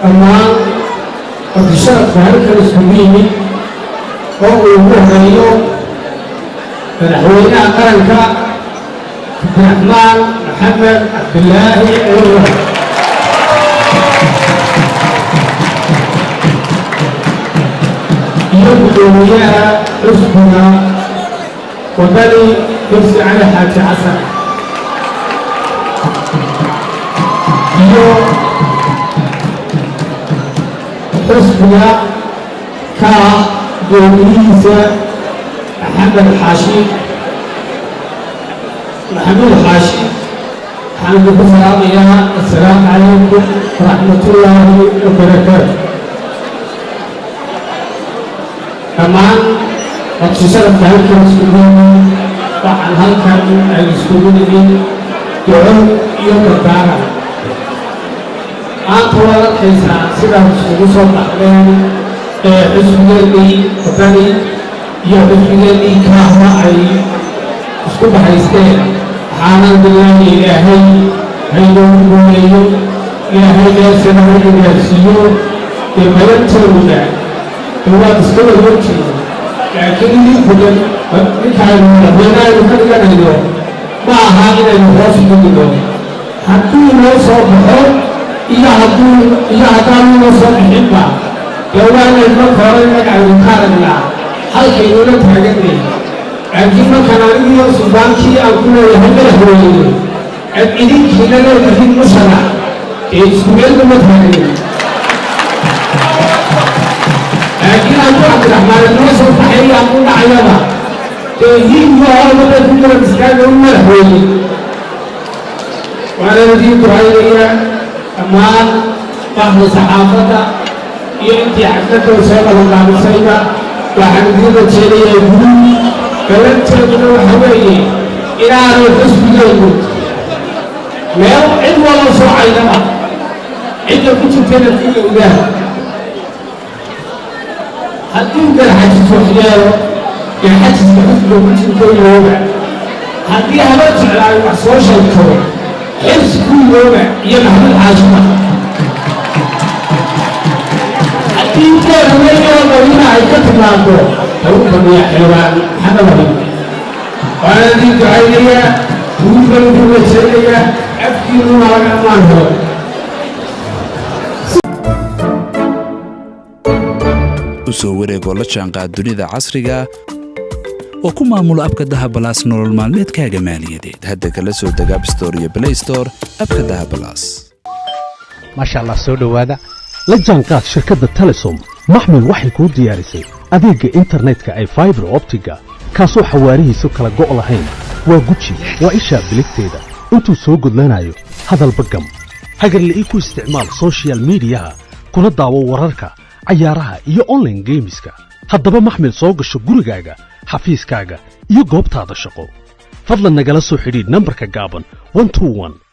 Dhammaan martisharafka halkan iskugu yimid oo uu ugu horeeyo madaxweynaha qaranka Cabdiraxmaan Maxamed Cabdilaahi Ciro iyo guddoomiyaha xusbiga Wadani Xirsi Cali Xaaji Xasan iyo xusbiga kaa guddoomiyihiisa Maxamed Xaashi Maxamuud Xaashi, waxaan idinku salaamayaa assalaamu calaykum waraxmatullaahi wabarakaatu. Dhammaan martisharafka halkan iskugu yimid, waxaan halkan ay iskugu nimid duco iyo dardaaran. Maanta waad arkaysaa sidaad iskugu soo baxdeen ee xusbigeennii Wadani iyo xusbigeennii Kaahna ay isku bahaysteen. Waxaanan bilaahi Ilaahay haynoogu guuleeyo, Ilaahay meeshana hayna gaarsiiyo. Dee balantooduna dee waad iska wada ogtihiin, laakiin idinku ninkaaynu madaxweyne aynu ka dhiganayno ma aha inaynu hoos ugu dhigno. Hadduu noo soo baxo iyo hadduu iyo haddaanu noo soo bixinba, dee waa inaynu marka hore innaga aynu ka aragnaa halkaynula taaganay. Laakiin markaan anigiyo suldaankii aan ku leeyahay madaxweyne, aad idinkiina leedihiin musharax, dee isku meelba ma taaganin. Laakiin hadduu Cabdiraxmaan noo soo baxay iyo hadduu dhacayaba, dee hiigiyo horba bay ku garab istaaga u madaxweyne. Waana idiin ducaynayaa dhammaan bahda saxaafadda iyo intii xafladda soo qabanqaabisayba. Waxaan idiin rajeynayaa guul. Balanteeduna waxa weeye inaanu xusbigeennu meel cid walo soo caynaba cidda ku jirtayna ku ilowdaan. Hadduu Garxajis waxyeelo, Garxajiska xusbiga ku jirto ilooba. Haddii Haba Jeclaayo wax soo sheegto, Xirsi ku ilooba iyo Maxamed Xaashima. Haddii Boorame iyo Madiina ay ka timaado, hagu fadhiya xildhibaan Maxamed Ali. Waana idiin ducaynayaa, guul baan idin rajaynayaa, afkiinuna laga ammaan helo. U soo wareegoo la jaanqaad dunida casriga oo ku maamulo abka Dahabalaas nolol maalmeedkaaga maaliyadeed. Hadda kala soo deg App Store iyo Play Store abka Dahabalaas. Maasha Allah, soo dhowaada. La jaanqaad shirkadda Telesom. Maxmil waxay kuu diyaarisay adeegga internetka ay faibar optiga, kaasoo xawaarihiisu kala go' lahayn. Waa guji, waa ishaa biligteeda intuu soo gudlanayo hadalba gam. Hagarle ii ku isticmaal soshiyal miidiyaha, kuna daawo wararka, cayaaraha iyo online geemiska. Haddaba maxmil, soo gasho gurigaaga, xafiiskaaga iyo goobtaada shaqo. Fadlan nagala soo xidhiidh nambarka gaaban 121.